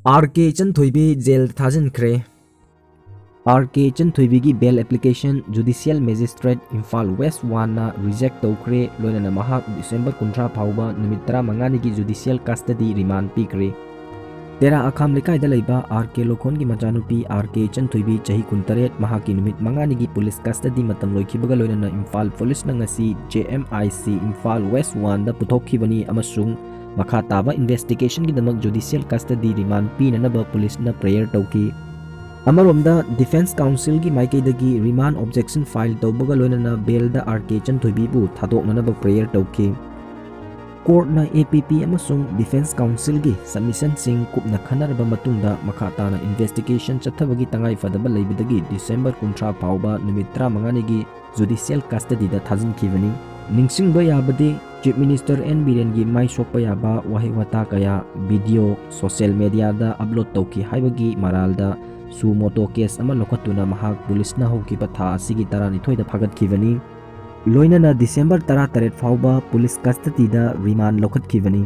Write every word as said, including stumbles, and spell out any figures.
R K Ichanthoibi ꯖꯦꯜꯗ ꯊꯥꯖꯤꯟꯈ꯭ꯔꯦ꯫ R K ꯏꯆꯟꯊꯣꯏꯕꯤꯒꯤ bail application Judicial Magistrate Imphal West One ꯅ reject ꯇꯧꯈ꯭ꯔꯦ, ꯂꯣꯏꯅꯅ ꯃꯍꯥꯛ ꯗꯤꯁꯦꯝꯕꯔ ꯀꯨꯟꯊ꯭ꯔꯥ ꯐꯥꯎꯕ ꯅꯨꯃꯤꯠ ꯇꯔꯥꯃꯉꯥꯅꯤꯒꯤ judicial custody remand ꯄꯤꯈ꯭ꯔꯦ꯫ ꯇꯦꯔꯥ ꯑꯈꯥꯝ ꯂꯩꯀꯥꯏꯗ ꯂꯩꯕ ꯑꯥꯔ ꯀꯦ ꯂꯣꯈꯣꯟꯒꯤ ꯃꯆꯥꯅꯨꯄꯤ ꯑꯥꯔ ꯀꯦ ꯏꯆꯟꯊꯣꯏꯕꯤ, ꯆꯍꯤ ꯀꯨꯟꯇꯔꯦꯠ, ꯃꯍꯥꯛꯀꯤ ꯅꯨꯃꯤꯠ ꯃꯉꯥꯅꯤꯒꯤ police custody ꯃꯇꯝ ꯂꯣꯏꯈꯤꯕꯒ ꯂꯣꯏꯅꯅ ꯏꯝꯐꯥꯜ police ꯅ ꯉꯁꯤ J M I C Imphal West One ꯗ ꯄꯨꯊꯣꯛꯈꯤꯕꯅꯤ ꯑꯃꯁꯨꯡ ꯃꯈꯥ ꯇꯥꯕ investigation ꯒꯤꯗꯃꯛ judicial custody remand ꯄꯤꯅꯅꯕ police ꯅ prayer ꯇꯧꯈꯤ꯫ ꯑꯃꯔꯣꯝꯗ, Defence Counsel ꯒꯤ ꯃꯥꯏꯀꯩꯗꯒꯤ remand objection file ꯇꯧꯕꯒ ꯂꯣꯏꯅꯅ bail ꯗ ꯑꯥꯔ ꯀꯦ ꯏꯆꯟꯊꯣꯏꯕꯤꯕꯨ ꯊꯥꯗꯣꯛꯅꯅꯕ prayer ꯇꯧꯈꯤ꯫ Court ꯅ A P P ꯑꯃꯁꯨꯡ Defence Counsel ꯒꯤ submission ꯁꯤꯡ ꯀꯨꯞꯅ ꯈꯟꯅꯔꯕ ꯃꯇꯨꯡꯗ, ꯃꯈꯥ ꯇꯥꯅ investigation ꯆꯠꯊꯕꯒꯤ ꯇꯉꯥꯏ ꯐꯗꯕ ꯂꯩꯕꯗꯒꯤ ꯗꯤꯁꯦꯝꯕꯔ ꯀꯨꯟꯊ꯭ꯔꯥ ꯐꯥꯎꯕ ꯅꯨꯃꯤꯠ ꯇꯔꯥꯃꯉꯥꯅꯤꯒꯤ judicial custody ꯗ ꯊꯥꯖꯤꯟꯈꯤꯕꯅꯤ꯫ ꯅꯤꯡꯁꯤꯡꯕ ꯌꯥꯕꯗꯤ, Chief Minister N ꯕꯤꯔꯦꯟꯒꯤ ꯃꯥꯏ ꯁꯣꯛꯄ ꯌꯥꯕ ꯋꯥꯍꯩ ꯋꯥꯇꯥ ꯀꯌꯥ, video, social media ꯗ upload ꯇꯧꯈꯤ ꯍꯥꯏꯕꯒꯤ ꯃꯔꯥꯜꯗ suo motu case ꯑꯃ ꯂꯧꯈꯠꯇꯨꯅ ꯃꯍꯥꯛ police ꯅ ꯍꯧꯈꯤꯕ ꯊꯥ ꯑꯁꯤꯒꯤ ꯇꯔꯥꯅꯤꯊꯣꯏꯗ ꯐꯥꯒꯠꯈꯤꯕꯅꯤ꯫ ꯂꯣꯏꯅꯅ ꯗꯤꯁꯦꯝꯕꯔ ꯇꯔꯥꯇꯔꯦꯠ ꯐꯥꯎꯕ police custody ꯗ remand ꯂꯧꯈꯠꯈꯤꯕꯅꯤ꯫